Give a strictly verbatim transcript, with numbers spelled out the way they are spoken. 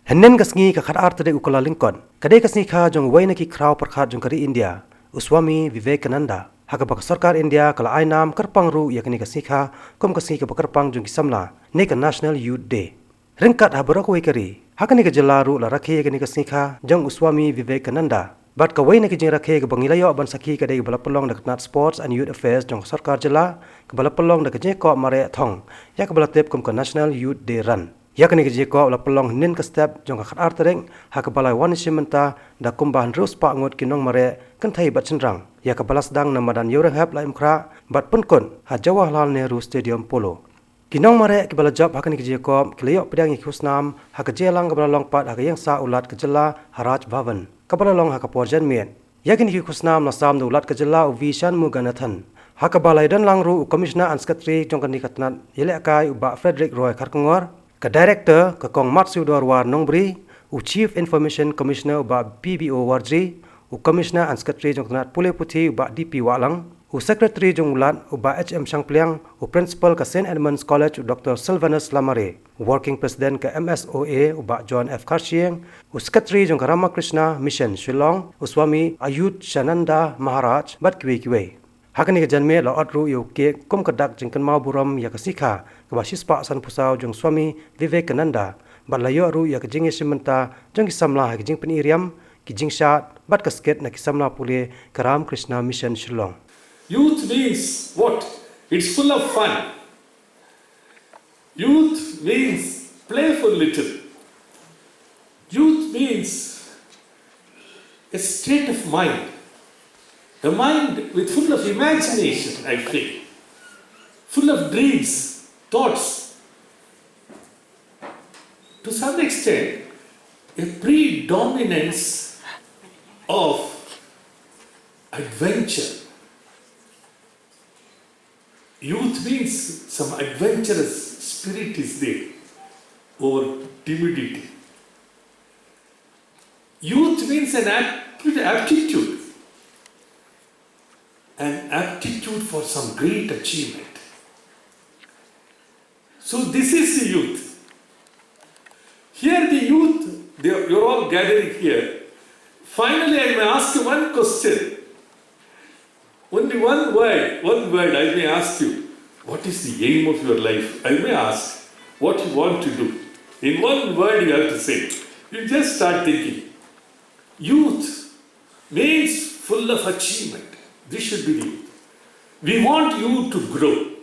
Hynnin ka sngi ka khatar tarik u Kyllalyngkot, ka dei ka sngi kha jong uwei na ki khraw pyrkhat jong ka ri India, u Swami Vivekananda, ha kaba ka sorkar India ka la ai nam kyrpang ruh ïa kane ka sngi kha kum ka sngi kaba kyrpang jong ki samla, ne ka National Youth Day. Ryngkat ha baroh kawei ka ri, ha kane ka jylla ruh la rakhe ïa kane ka sngi kha jong u Swami Vivekananda. Bad kawei na ki jingrakhe kaba ngi la ïoh ban sakhi ka dei kaba la pynlong da ka tnat Sports and Youth Affairs jong ka sorkar jylla, kaba la pynlong da ka jingïakop mareh thong ïa kaba la tip kum ka National Youth Day Run. Ïa kane ka jingïakop la pynlong hynnin ka step jong ka khatar tarik, ha kaba la wan shim bynta da kumba hynriew spah ngut ki nongmareh kynthei bad shynrang, ïa kaba la sdang na madan Ïewrynghep Laitumkhrah bad pynkut ha Jawaharlal Nehru Stadium Polo. Ki nongmareh kiba la jop ha kane ka jingïakop ki la ïoh pdiang ïa ki khusnam ha ka jingïalang kaba la long pat ha ka ïingsah u Lat ka jylla ha Raj Bhavan, kaba la long ha ka por janmiet. Ïa kine ki khusnam la sam da u Lat ka jylla u V Shanmuganathan, ha kaba la ïadon lang ruh u Commissioner and Secretary jong kane ka tnat ïalehkai u Bah Frederick Roy Kharkongor, ka Director ka Kong Matsiewdor War Nongbri, u Chief Information Commissioner u Bah P B O Warjri, u Commissioner and Secretary jong ka tnat Pule Puthi u Bah D P Wahlang, u Secretary jong u Lat u Bah H M Shangpliang, u Principal ka Saint Edmund's College u Doctor Sylvanus Lamare, u Working President ka M S O A u Bah John F Kharshiing, u Secretary jong ka Ramakrishna Mission Shillong u Swami Ayudshananda Maharaj bad kiwei kiwei. Ha kane ka janmiet la ot ruh ïa u cake kum ka dak jingkynmaw burom ïa ka sngi kha kaba shispah sanphew saw jong Swami Vivekananda, bad la ïoh ruh ïa ka jingïashim bynta jong ki samla ha ki jingpyni riam, ki jingshad bad ka skit na ki samla pule ka Ramakrishna Mission Shillong. Youth means what? It's full of fun. Youth means playful little. Youth means a state of mind. A mind with full of imagination, I feel. Full of dreams, thoughts. To some extent, a predominance of adventure. Youth means some adventurous spirit is there over timidity. Youth means an apt-, aptitude, an aptitude for some great achievement. So this is the youth. Here the youth, they are, you're all gathering here. Finally, I may ask you one question. Only one word, one word I may ask you. What is the aim of your life? I may ask what you want to do. In one word you have to say. You just start thinking. Youth means full of achievement. This should be the youth. We want you to grow.